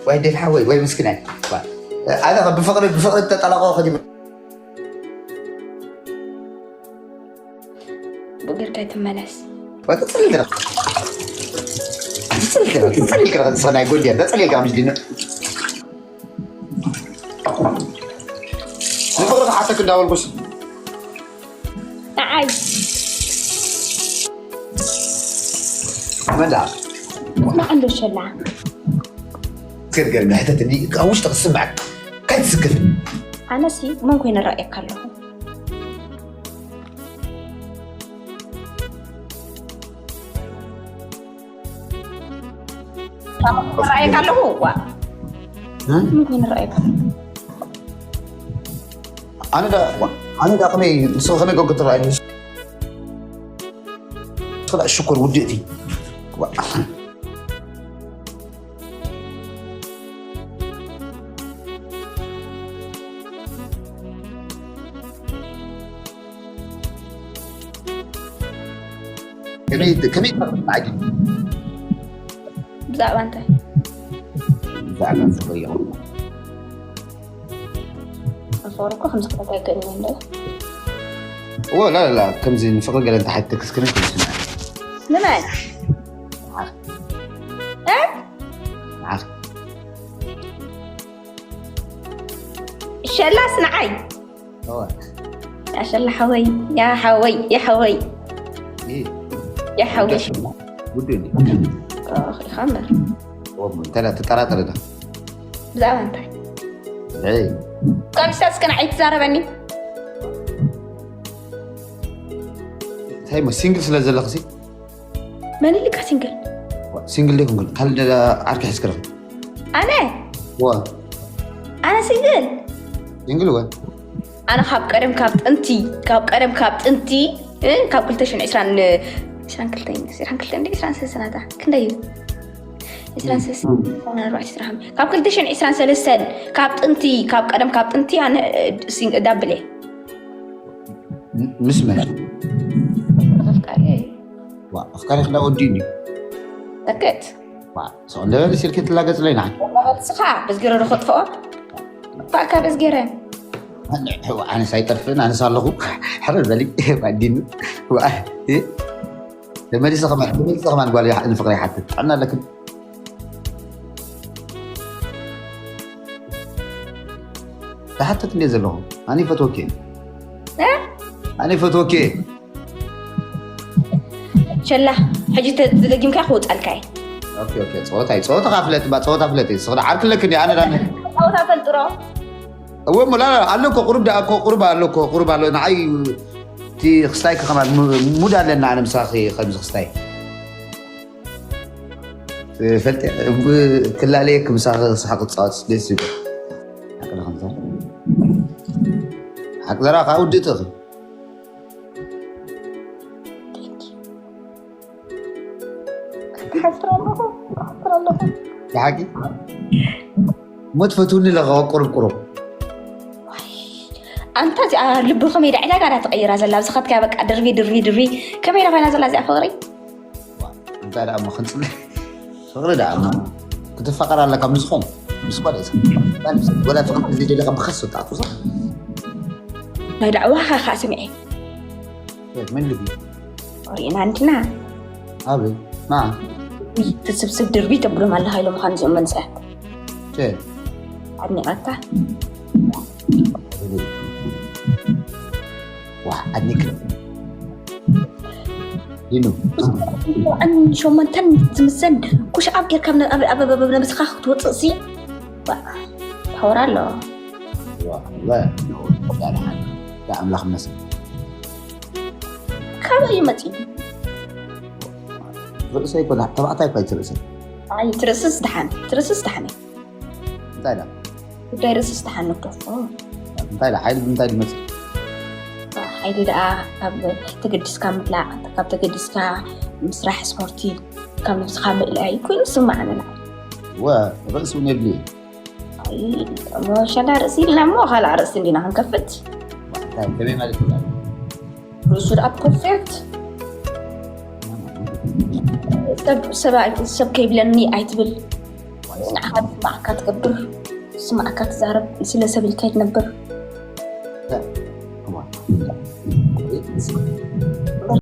ወይ ዴቭ ሓወይ ወይ ምስኪናይ። ኣነ ብፍቕሪ ብፍቕሪ ተጠላቆ ከዲ ብግርካ ትመለስ ተፅልልካ ተፅልልካ ተፅልልካ ናይ ጎድያ ተፅልልካ ምሽ ድነ ንፍቕሪ ክሓተክ እንዳበልኩስ ንዓይ መዳ ንዓንዶ ሸላ ገርገር እንዳሕተትኒ ካብ ውሽጢ ክስምዐክ ከይትስክፍ ኣነሲ መን ኮይነ ረእየካ ኣለኹ ረእየካ ኣለኹ ዋ መን ኮይነ ረእየካ ኣለኹ ኣነ ዳ ኣነ ዳ ከመይ ንስኺ ከመይ ኮንክ ትረኣይ ንስኺ ሽኮር ውድእቲ ከመይ ከመይ ዓዲ ብዛዕባ እንታይ ብዛዕባ ፍቅሪ ይኹን ኣፈወርቆ ከምዚ ክረዳ ይክእል እንደ ወላ ላ ከምዚ ንፍቅሪ ገለ እንተሓተክስ ክነ ትስምዐ ንመን ሸላስ ንዓይ ያሸላ ሓወይ ያ ሓወይ ያ ሓወይ ያ ሓወይ ውዱ ኢኻ እምበር እንተ ትጠራጠር ዳ ብዛዕባ እንታይ ከምስታስ ግን ኣይትዛረበኒ እንታይ ሞ ሲንግል ስለ ዘለኽሲ መን ኢልካ ሲንግል ሲንግል ደይኮንኩን ካልእ ዓርኪ ሕዝክረኽ ኣነ ዋ ኣነ ሲንግል ሲንግል ወ ኣነ ካብ ቀደም ካብ ጥንቲ ካብ ቀደም ካብ ጥንቲ እ፣ ካብ ክልተ ሽሕን ዕስራን ዕስራን ክልተን ዕስራን ክልተን ዕስራን ሰለስተን ኣታ ክንደይ እዩ ዕስራን ሰለስተን ዕስራን ኣርባዕተን ዕስራን ሓሙሽተን ካብ ክልተ ሽሕን ዕስራን ሰለስተን ካብ ጥንቲ ካብ ቀደም ካብ ጥንቲ ኣነ እ፣ ሲንግ- ዳብል እየ ምስ መን ኣፍቃሪ እየ ዋ ኣፍቃሪ ክዳ ወዲኡ እዩ ተከት ሰው እንደበለ ሲልክ ትላገጽ ለይ ንዓይ ንስኻ በዝገረ ዶ ከጥፍኦ ባእካ በዝገረ ኣነስ ኣይጠፍእን ኣነስ ኣለኹ ሕርር በሊ ባዲኑ ተመሊሰ ከማን ተመሊሰ ከማን ጓል ንፍቅሪ ይሓትት ጥዕና ኣለክን ዝሓትት እንዴ ዘለኹ ኣነ ይፈትወኪ ኣነ ይፈትወኪ ሸላ ሕጂ ተደጊምካ ክወፃልካ እዩ ኦኬ ኦኬ ፀወታ እዩ ፀወታ ካፍለጥ ባ ፀወታ ፍለጥ እዩ ስኽዳ ዓርክለክ እንዲ ኣነ ዳነ ፃወታ ፈልጥሮ እወ ሞላ ኣሎ እኮ ቁሩብ ደኣ እኮ ቁሩብ ኣሎ እኮ ቁሩብ ኣሎ ንዓይ እቲ ክስታይ ከማን ሙድ ኣለና ኣነ ምሳኺ ከምዚ ክስታይ ፈልጥ ክላለየክ ምሳኺ ክሳሓ ክፃወት ደስ ይብል ሓቂ ዘራ ከዓ ውድእቲ እኺ ሓፍር ኣለኹ ሓፍር ኣለኹ ብሓቂ ሞት ፈትውኒ ለኸ ቁሩብ ቁሩብ ኣንታ እዚኣ ልቢ ከመይ ዳ ዕዳጋ ዳ ተቐይራ ዘላ ኣብዚ ኸትካ በቃ ድርቢ ድርቢ ድርቢ ከመይ ዳ ኮይና ዘላ እዚኣ ፍቕሪ እንታይ ደኣ እሞ ክንፅሊ ፍቕሪ ደኣ እሞ ክትፋቐር ኣለካ ምስ ዝኾነ ምስ ጓል እዛ ወላ ፍቕሪ ዘይደለካ ብኸስ ወጣ ኣቁዛ ናይ ዳዕዋ ኻኻ ስምዒ ምን ልቢ ሪእና እንድና ኣበይ ማ ትስብስብ ድርቢ ተብሎም ኣለኻ ኢሎም ኻን እዚኦም መንስያት ቸ ኣድኒቐካ ዋ ኣድኒክ ኢሉ ሸሞንተን ዝምዘን ኩሽ ኣብ ጌርካ ነብስኻ ክትወፅእ ሲ ተወራ ኣሎ ኣምላኽ መስል ካበይ እዩ መፂኡ ርእሰይ እኮ ተባዕታይ እኳ ኣይትርእሰይ ኣይ ትርእስስ ድሓን ትርእስስ ድሓን እንታይ ዳ ጉዳይ ርእስስ ድሓን ንክደፎ እንታይ ዳ ሓይሊ ብምንታይ ድመፅእ ሓይሊ ደኣ ካብ ተገዲስካ ምብላዕ ካብ ተገዲስካ ምስራሕ ስፖርቲ ካብ ነብስኻ ምእላይ ኮይኑ ስማዕንና ወ ርእሲ እውን የድልዩ ሸዳ ርእሲ ኢልና እሞ ካልእ ርእሲ እንዲና ክንከፍት እንታይ ከመይ ማለት ይብላል ርእሱ ደኣ ፐርፌክት ሰብ ሰብ ከይብለኒ ኣይትብል ንዓኻ ዝስማዓካ ትገብር፣ ዝስማዓካ ትዛረብ፣ ስለ ሰብ ኢልካ ኣይትነብር።